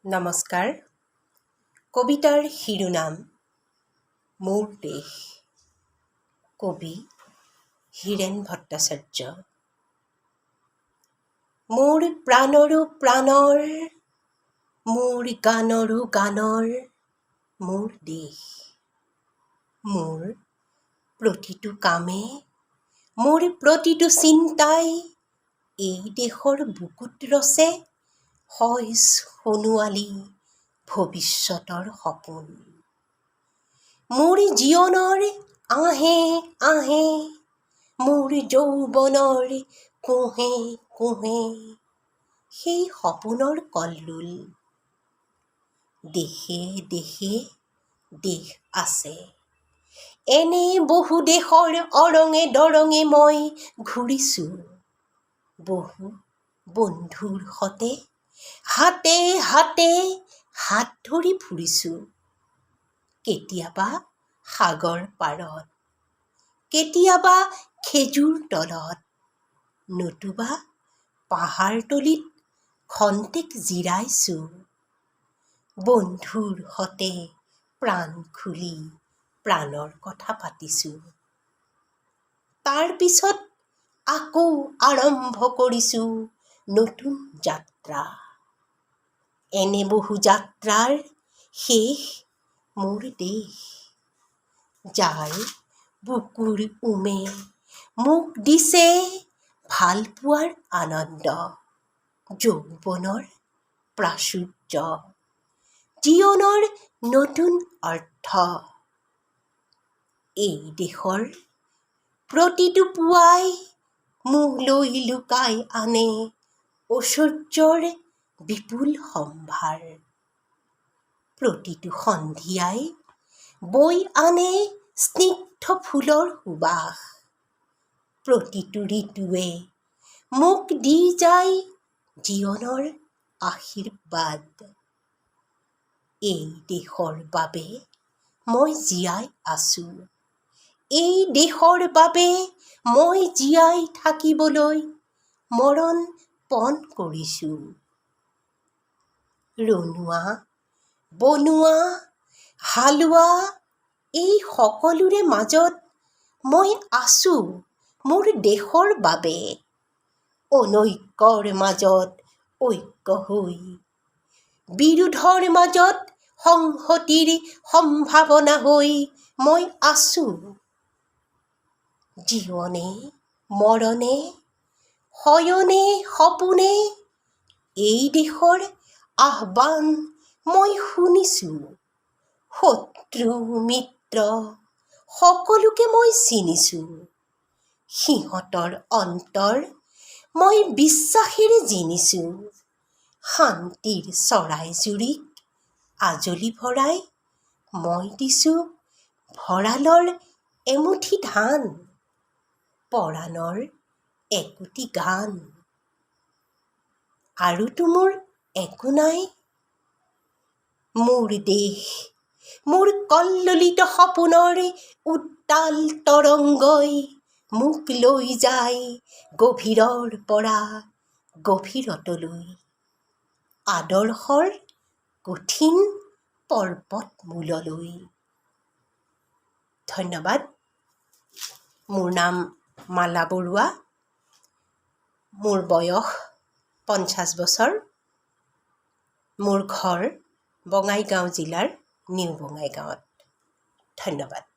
নমস্কাৰ। কবিতাৰ শিৰোনাম মোৰ দেশ। কবি হীৰেণ ভট্টাচাৰ্য। মোৰ প্ৰাণৰো প্ৰাণৰ, মোৰ গানৰো গানৰ মোৰ দেশ। মোৰ প্ৰতিটো কামে, মোৰ প্ৰতিটো চিন্তাই এই দেশৰ বুকুত ৰচে শইচ সোণোৱালী ভৱিষ্যতৰ সপোন। মোৰ জীৱনৰ আঁহে আঁহে, মোৰ যৌৱনৰ কোঁহে কোঁহে সেই সপোনৰ কল্লোল। দেশে দেশে দেশ আছে। এনে বহু দেশৰ অৰঙে দৰঙে মই ঘূৰিছোঁ। বহু বন্ধুৰ সতে হাতে হাতে হাত ধৰি ফুৰিছোঁ। কেতিয়াবা সাগৰ পাৰত, কেতিয়াবা খেজুৰ তলত, নতুবা পাহাৰতলিত খন্তেক জিৰাইছোঁ। বন্ধুৰ সতে প্ৰাণ খুলি প্ৰাণৰ কথা পাতিছোঁ। তাৰ পিছত আকৌ আৰম্ভ কৰিছোঁ নতুন যাত্ৰা। এনে বহু যাত্ৰাৰ শেষ মোৰ দেশ, যাৰ বুকুৰ উমে মোক দিছে ভালপোৱাৰ আনন্দ, যৌৱনৰ প্ৰাচুৰ্য, জীৱনৰ নতুন অৰ্থ। এই দেশৰ প্ৰতিটো পুৱাই মোলৈ লুকাই আনে ঐশ্বৰ্যৰ বিপুল সম্ভাৰ। প্ৰতিটো সন্ধিয়াই বৈ আনে স্নিগ্ধ ফুলৰ সুবাস। প্ৰতিটো ঋতুৱে মোক দি যায় জীৱনৰ আশীৰ্বাদ। এই দেশৰ বাবে মই জীয়াই আছোঁ। এই দেশৰ বাবে মই জীয়াই থাকিবলৈ মৰণ পণ কৰিছোঁ। ৰণুৱা, বনুৱা, হালোৱা এই সকলোৰে মাজত মই আছোঁ মোৰ দেশৰ বাবে। অনৈক্যৰ মাজত ঐক্য হৈ, বিৰোধৰ মাজত সংহতিৰ সম্ভাৱনা হৈ মই আছোঁ। জীৱনে মৰণে, শয়নে সপোনে এই দেশৰ আহ্বান মই শুনিছোঁ। শত্ৰু মিত্ৰ সকলোকে মই চিনিছোঁ। সিহঁতৰ অন্তৰ মই বিশ্বাসেৰে জিনিছোঁ। শান্তিৰ চৰাইজুৰিক আঁজলি ভৰাই মই দিছোঁ ভঁৰালৰ এমুঠি ধান, পৰাণৰ একোটি গান। আৰুতো মোৰ একো নাই। মোৰ দেশ, মোৰ কল্লোলিত সপোনৰ উত্তাল তৰংগই মোক লৈ যায় গভীৰৰ পৰা গভীৰতলৈ, আদৰ্শৰ কঠিন পৰ্বতমূললৈ। ধন্যবাদ। মোৰ নাম মালা বৰুৱা। মোৰ বয়স 50 বছৰ। মোৰ ঘৰ বঙাইগাঁও জিলাৰ নিউ বঙাইগাঁৱত। ধন্যবাদ।